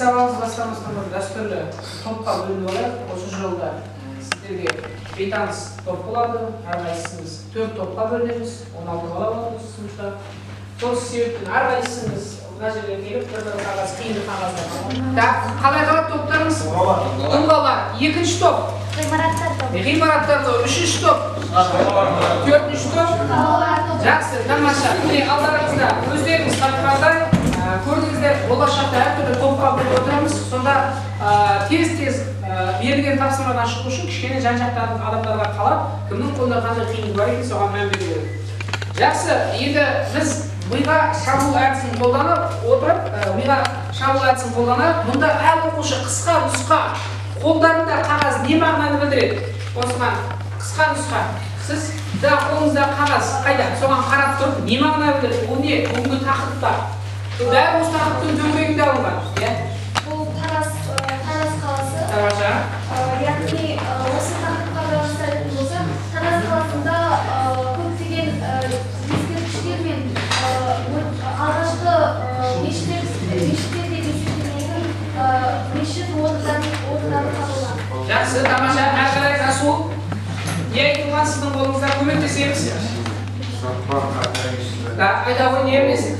сабағымыз бастамастан бұрын дәстүрлі топқа бөлініп алайық. Осы жолда сіздерге бейтаныс топ болады. Әрқайсымыз 4 топқа бөлінеміз. 16 бала болады осы сыныпта. Сол себептен әрқайсымыз мына жерге келіп бір-бір қағаз, қиынды қағаздар. Так, қалай қалады топтарыңыз? Тұлғалар. Екінші топ. Ғимараттар тобы. Ғимараттар тобы. Үшінші топ. Төртінші топ. Жақсы, тамаша. Міне алдарыңызда өздеріңіз тапқандай көрдіңіздер, болашақта әртүрлі топқа бөліп отырамыз. Сонда тез-тез берілген тапсырмадан шығу үшін кішкене жан-жақтан адамдарға қалап, кімнің қолында қандай қиындық бар екен, соған мән беру керек. Жақсы, енді біз миға шабу әдісін қолданып отырып, миға шабу әдісін қолданып, мұнда әр оқушы қысқа нұсқа, қолдарында қағаз не мағынаны білдіреді? Осыған қысқа нұсқа. Сіз да қолыңызда қағаз қайда? Соған қарап тұрып, не мағына білдіреді? Ол не? Бүгінгі тақырыпта. Бәрі осы тақырыптың төңірегінде алынған, иә? Бұл Тараз қаласы. Тамаша. Яғни осы тақырыпқа байланысты айтатын болсақ, Тараз қаласында көптеген ескерткіштер мен алғашқы мешіттер деп есептелетін мешіт орындары табылған. Жақсы, тамаша. Әрі қарай Расул, не айтылған сіздің қолыңызда, көмектесеміз. Айта ғой, не білесіз?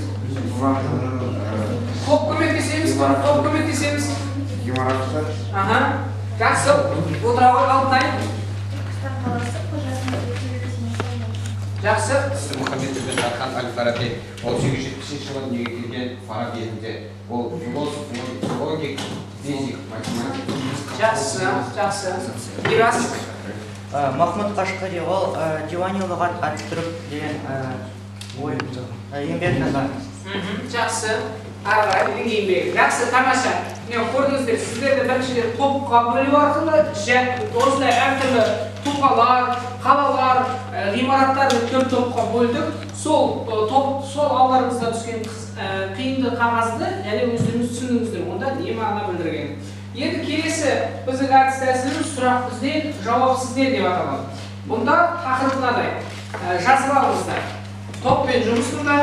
Топ көмектесеміз, топ көмектесеміз. Ғимараттар. Аха. Жақсы, отыра ғой, Алтынай. Жақсы. Мұхаммед ибн Тархан әл-Фараби. Ол 870 жылы дүниеге келген Фараби елінде. Ол философ, логик, физик, математик. Жақсы, жақсы. Мирас. Махмұд Қашқари, ол Диуани лұғат ат-Түрк деген ой еңбек жазған. Жақсы. Ары қарай деген еңбегі. Жақсы, тамаша. Міне көрдіңіздер, сіздерді біріншіден топқа бөлу арқылы осындай әртүрлі тұлғалар, қалалар, ғимараттарды төрт топқа бөлдік. Сол топ, сол алдарыңызда түскен қиынды қағазды және өздеріңіз түсіндіңіздер, онда не мағына білдірген. Енді келесі біздің әдіс тәсіліміз сұрақ бізден, жауап сізден деп аталады. Бұнда тақырып мынадай. Жазып алыңыздар. Топпен жұмысында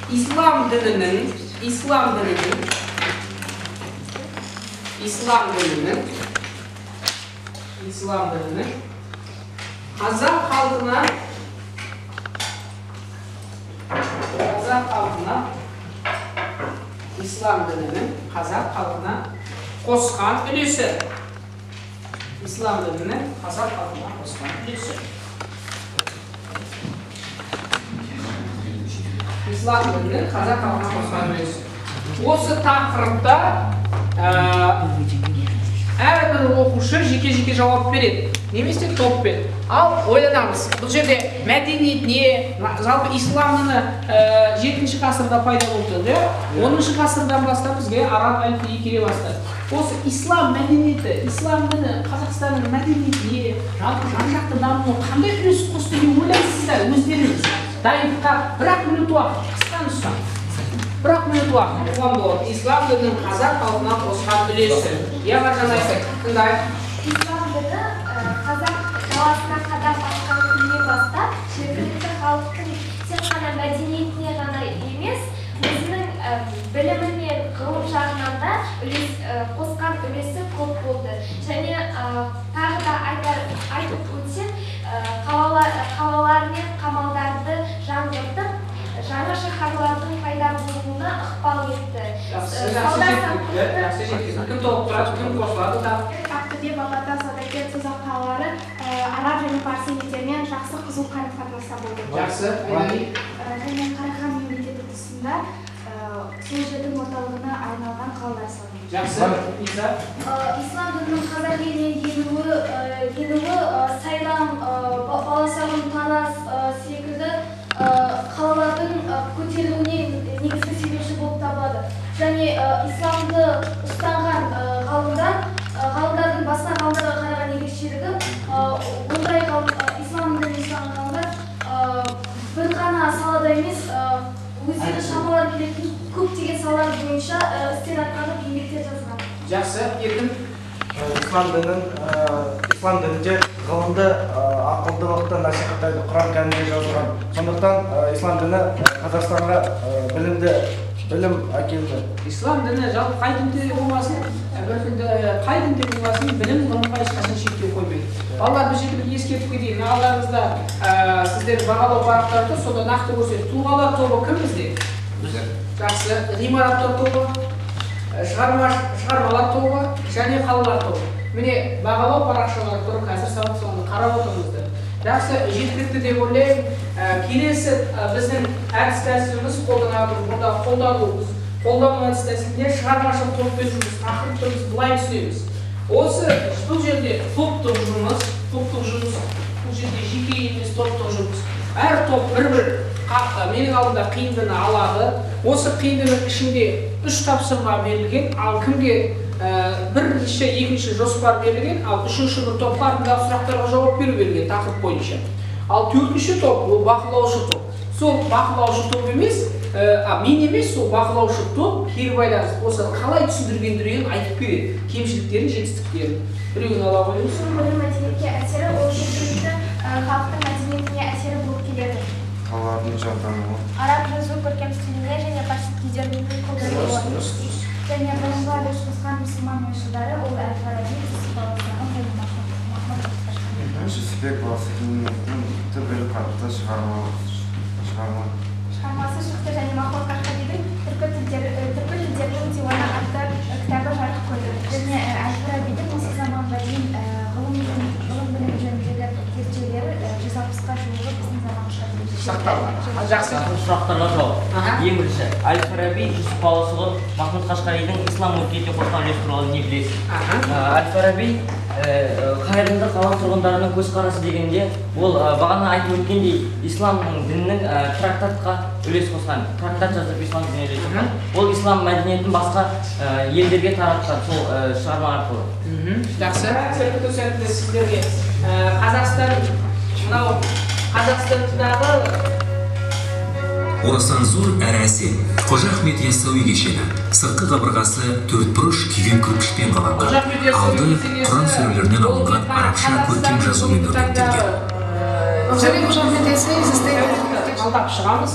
ислам дінінің қазақ халқына ислам дінінің қазақ халқына қосқан үлесі. Ислам дінінің қазақ халқына қосқан үлесі. Ислам дінінің қазақ халқына қосқан үлесі. Осы тақырыпта әрбір оқушы жеке-жеке жауап береді, немесе топпен. Ал ойланамыз, бұл жерде мәдениет не, жалпы ислам діні 7 ғасырда пайда болды, 10 ғасырдан бастап бізге араб әліпбиі келе бастады. Осы ислам мәдениеті, ислам діні Қазақстанның мәдениетіне, жалпы жан-жақты дамуына қандай үлес қосты деп ойлайсыздар өздеріңіз? Дайындыққа бір-ақ минут уақыт, қысқа нұсқа. Бір-ақ минут уақыт. Оған болады. Ислам дінінің қазақ халқына қосқан үлесі. Иә, Маржан айтайық, тыңдайық. Ислам діні қазақ даласына қадам басқан күннен бастап жергілікті халықтың тек қана мәдениетіне ғана емес, өзінің білімі мен ғылым жағынан да қосқан үлесі көп болды. Және тағы да айтып өтсем, қалалар мен қамалдарды жаңғыртып, жаңа шаһарлардың пайда болуына ықпал етті. Жақсы, жеткізді. Кім толықтырады, кім қосылады да? Ақтөбе, Балғата, Саудакер, Созақ қалалары араб және парсы елдерімен жақсы қызу қарым-қатынаста болды. Жақсы. Және Қарахан мемлекеті тұсында сол жердің орталығына айналған қалалар салынды. Жақсы. Иса. Ислам дінінің қазақ еліне енуі Сайлам, Баласағұн, Тараз секілді қалалардың көтерілуіне негізгі себепші болып табылады. Және исламды ұстанған ғалымдардың басқа ғалымдарға қараған ерекшелігі, ондай ислам дінін ұстанған ғалымдар бір ғана салада емес, өздері шамалары келетін көптеген салалар бойынша істер атқарып еңбектер жазған. Жақсы, Еркін. Ислам дінінде ғылымды, ақылдылықты насихаттайды, Құран кәрімде жазылған. Сондықтан ислам діні Қазақстанға білімді Білім әкелді. Ислам діні жалпы қай дінде болмасын, бір дінде, қай дінде болмасын, білім ғылымға ешқашан шектеу қоймайды. Балалар, бұл жерде бір ескертіп кетейін. Алдарыңызда сіздер бағалау парақтары тұр, сонда нақты көрсетеді. Тұлғалар тобы кім бізде? Жақсы, ғимараттар тобы, шығармалар тобы және қалалар тобы. Міне бағалау парақшалары тұр, қазір сабақ соңында қарап отырыңыздар. Жақсы, жеткілікті деп ойлаймын. Келесі біздің әдіс тәсіліміз қолданатын, бұнда қолдану әдіс тәсілінде шығармашылық топпен жұмыс тақырыпты біз былай түсінеміз. Осы бұл жерде топтық жұмыс, бұл жерде жеке емес топтық жұмыс. Әр топ бір-бір менің алдымда қиындыны алады. Осы қиындының ішінде 3 тапсырма берілген, ал кімге бірінші, екінші жоспар берілген, ал үшінші бір топқа артындағы сұрақтарға жауап беру берілген тақырып бойынша. Ал төртінші топ ол бақылаушы топ. Сол бақылаушы топ емес, мен емес, сол бақылаушы топ кері байланыс осы қалай түсіндіргендерін айтып береді, кемшіліктерін, жетістіктерін. Біреуін ала қойыңыз. Білім мәдениетке әсері ол жергілікті халықтың мәдениетіне әсері болып келеді. Қалалардың жандануы. Араб жазу көркем стиліне және парсы тілдерінің қолданылуы. Және ғылымға үлес қосқан мұсылман ойшылдары ол әл-Фараби, Жүсіп Баласағұн және Махмұд Қашғари. Жүсіпбек Баласағұнның түбір атты шығармасы шықты және Махмұд Қашғаридің түркі тілдерінің диуаны атты кітабы жарық көрді. Және әл-Фарабидің осы заманға дейін ғылым білім жөніндегі зерттеулері 160-қа жуығы біздің заманға дейін сақталған. Жақсы. Сұрақтарға жауап. Ең бірінші, Әл-Фараби, Жүсіп Баласағұн, Махмұд Қашғаридің ислам өркениетіне қосқан үлесі туралы не білесіз? Әл-Фараби қайырымды қала тұрғындарының көзқарасы дегенде, ол бағана айтып өткендей исламның дінінің трактатқа үлес қосқан, трактат жазып ислам дініне үлес қосқан. Ол ислам мәдениетін басқа елдерге таратқан сол шығарма арқылы. Жақсы. Сіздерге Қазақстан, мынау Қазақстандағы орасан зор әрі әсем Қожа Ахмет Яссауи кешені. Сыртқы қабырғасы төртбұрыш күйген кірпішпен қаланған. Алды Құран сүрелерінен алынған арабша көркем жазумен өрнектелген. Алдап шығамыз.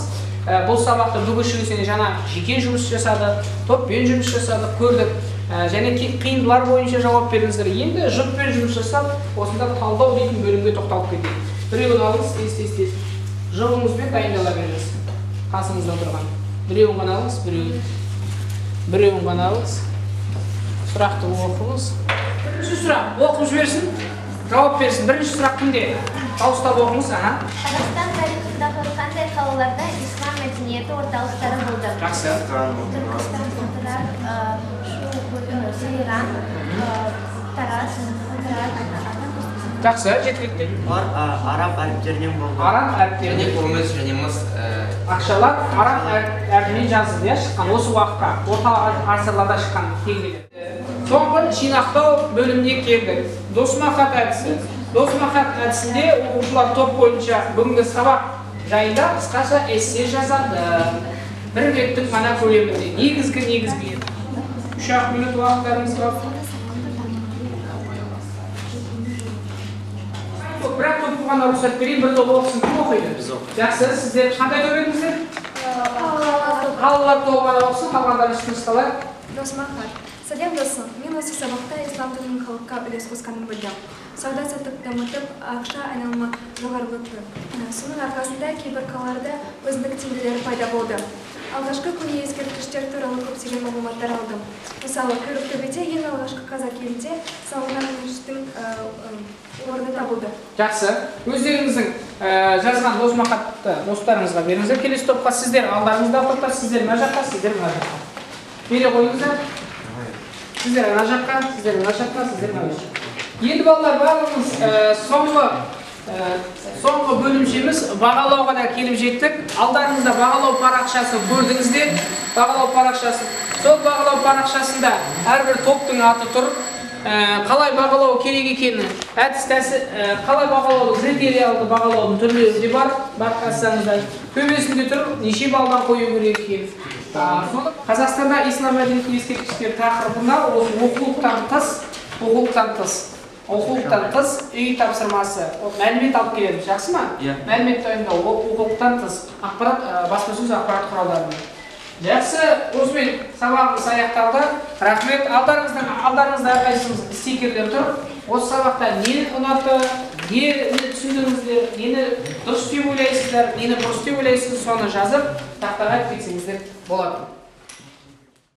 Бұл сабақты бүгін жаңа жеке жұмыс жасады, топпен жұмыс жасадық, көрдік. Және қиындылар бойынша жауап бердіңіздер. Енді жұппен жұмыс жасап, осында талдау дейтін бөлімге тоқталып кетейік. Біреуін алыңыз, тез. Жұбыңызбен дайындала беріңіз. Қасыңызда тұрған. Біреуін ғана алыңыз, біреуін. Біреуін ғана алыңыз. Сұрақты оқыңыз. Бірінші сұрақ оқып жіберсін, жауап берсін. Бірінші сұрақ кімде? Дауыстап оқыңыз, аха. Қазақстан тарихындағы қандай қалаларда ислам мәдениеті орталықтары болды? Жақсы. Түркістан, Отырар, Шу, Сейран, Тараз, Отырар. Жақсы, жеткілікті. Олар араб әріптерінен болды. Араб әріптерінен. Және күміс және мыс ақшалар араб әрпінен жазылды, иә, шыққан осы уақытта, орта ғасырларда шыққан теңгелер. Соңғы жинақтау бөліміне келдік. Досмахат әдісі. Досмахат әдісінде оқушылар топ бойынша бүгінгі сабақ жайында қысқаша эссе жазады. Бір беттің ғана көлемінде. Негізгі 3-ақ минут уақыттарыңыз бар. Бірақ топ ғана рұқсат берейін, бір топ оқысын, кім оқиды? Жақсы, сіздер қандай топ едіңіздер? Қалалар тобы ғана оқысын, қалғандары үстіңіз қалай? Досмахат. Сәлем досым, мен осы сабақта ислам дінінің халыққа үлес қосқанын білдім. Сауда-саттық дамытып, ақша айналымы жоғарылатты. Соның арқасында кейбір қалаларда өзіндік теңгелер пайда болды. Алғашқы көне ескерткіштер туралы көптеген мағлұматтар алдым. Мысалы, Көріктөбеде ең алғашқы қазақ елінде салынған мешіттің орны табылды. Жақсы. Өздеріңіздің жазған досмахатты достарыңызға беріңіздер. Келесі топқа сіздер алдарыңызда топтар, сіздер мына жаққа, сіздер мына жаққа. Бере қойыңыздар. Сіздер ана жаққа, сіздер мына жаққа, сіздер мына жаққа. Енді балалар, барлығымыз соңғы бөлімшеміз бағалауға да келіп жеттік. Алдарыңызда бағалау парақшасы көрдіңіздер. Бағалау парақшасы. Сол бағалау парақшасында әрбір топтың аты тұр. Қалай бағалау керек екені, әдіс тәсіл, қалай бағалаудың критериалды бағалаудың түрлері де бар. Байқасаңыздар, төбесінде тұр, неше балдан қою керек екені. Қазақстанда ислам мәдениеті ескерткіштері тақырыбында осы оқулықтан тыс үй тапсырмасы, мәлімет алып келеміз, жақсы ма? Мәлімет дайындау, оқулықтан тыс ақпарат, баспасөз ақпарат құралдарынан. Жақсы, осымен сабағымыз аяқталды. Рахмет. Алдарыңызда әрқайсыңыз стикерлер тұр. Осы сабақта нені ұнатты, нені түсіндіңіздер, нені дұрыс деп ойлайсыздар, нені бұрыс деп ойлайсыз, соны жазып тақтаға кетсеңіздер болады.